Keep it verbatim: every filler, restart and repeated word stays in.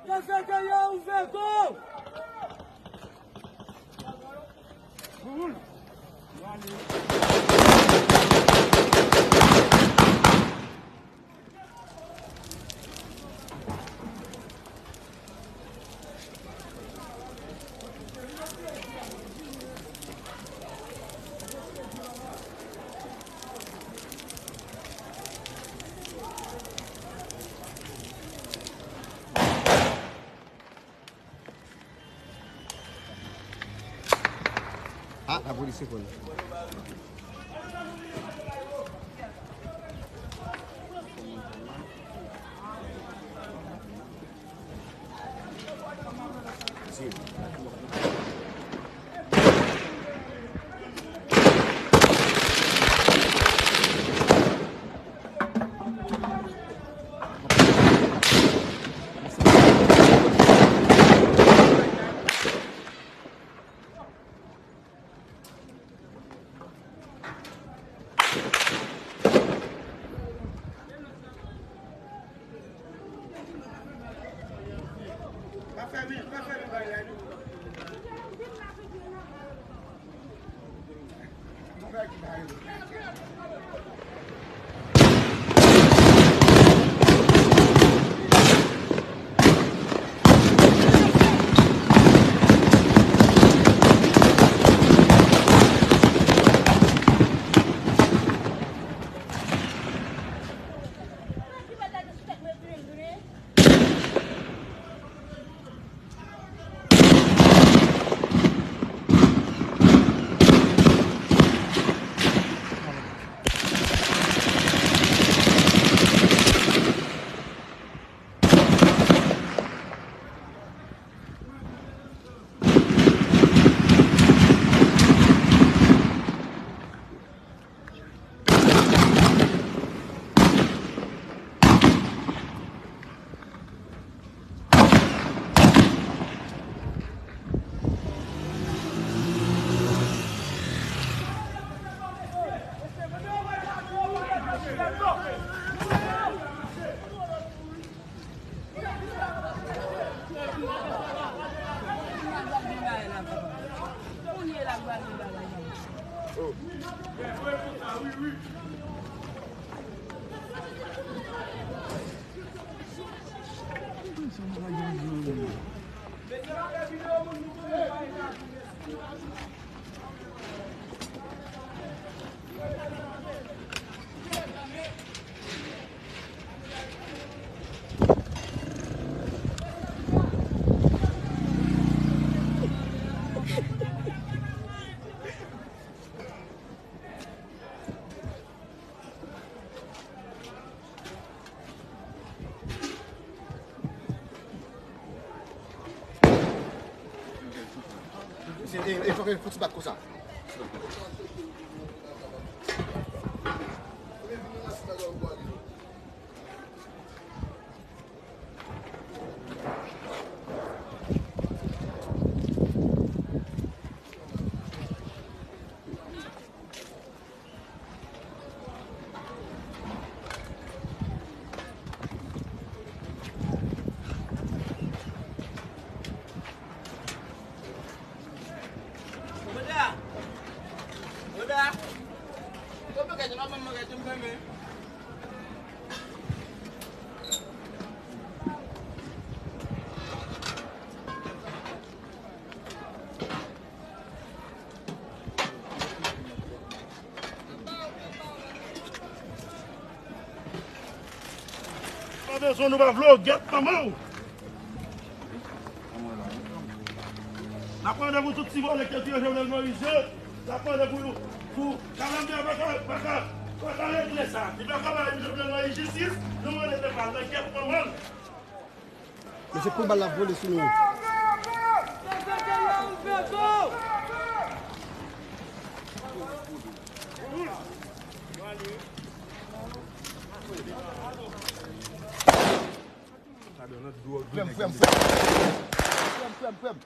K C T yo ouvè gò! Ah, lapolis se konn. Se, e, e, fò, fò ti bat konsa. Pa bezwen, nou pa vle w, gèt manman w. N ap pran randevou tout ti vòlè ki te tire Jovenel Moïse yo. N ap pran randevou pou kalamite a pa ka, pa ka, pa ka regle sa. Li pa ka bay Jovenel Moïse jistis, nou mande pèp la, gèt manman l. Mesye, pou bal la vole sou nou. Frè m, frè m, frè m. Frè m, frè m, frè m.